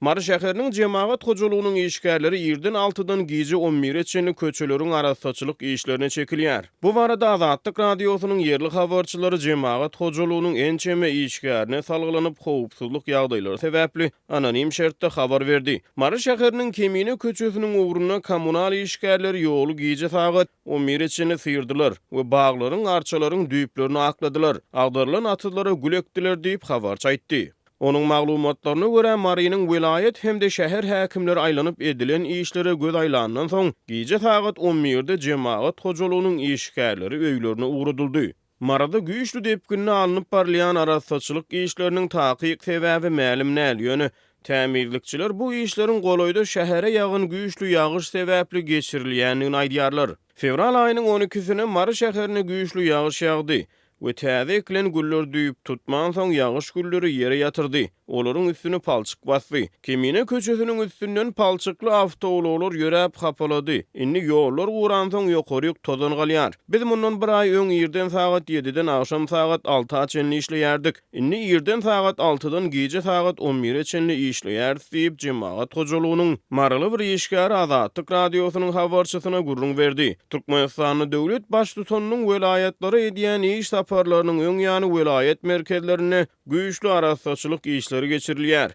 Mary şäheriniň jemagat hojalygynyň işgärleri irden altydan gije on bire çenli köçeleriň arassaçylyk işlerine çekilýär. Bu barada Azatlyk Radiosynyň ýerli habarçylary jemagat hojalygynyň ençeme işgärine salgylanyp, howpsuzlyk ýagdaýlary sebäpli anonim şertde habar berdi. Mary şäheriniň Kemine köçesiniň ugrunda kommunal işgärleri ýoly gije sagat on bire çenli syrdylar we baglaryň, arçalaryň düýplerini akladylar, agdarylan atyzlara gül ekdiler diýip, habarçy aýtdy. Onuň maglumatlaryna görä, Marynyň welaýat hem-de şäher häkimleri aýlanyp edilen işlere göz aýlandan soň, gije sagat on birde jemagat hojalygynyň işgärleri öýlerine ugradyldy. Maryda güýçli depginde alnyp barylýan arassaçylyk işleriniň takyk sebäbi mälim däl, ýöne tämizlikçiler bu işleriň golaýda şähere ýagan güýçli ýagyş sebäpli geçirilýändigini aýdýarlar. Fewral aýynyň on ikisine Mary şäherine güýçli ýagyş ýagdy. We täze ekilen güller düýp tutmansoň, ýagyş gülleri ýere ýatyrdy. Olaryň üstüni palçyk basdy. Kemine köçesiniň üstünden palçykly awtoulaglar ýöräp hapalady. Indi ýollar guransoň ýokaryk tozan galýar. Biz mundan bir aý öň irden sagat ýediden agşam sagat alta çenli işleýärdik. Indi irden sagat altydan gije sagat on bire çenli işleýäris diýip, jemagat hojalygynyň maryly bir işgäri Azatlyk Radiosynyň habarçysyna gürrüň berdi. Türkmenistanda döwlet Baştutanynyň welaýatlara edýän iş saparlarynyň öň ýany welaýat merkezlerinde güýçli arassaçylyk işleri geçirilýär.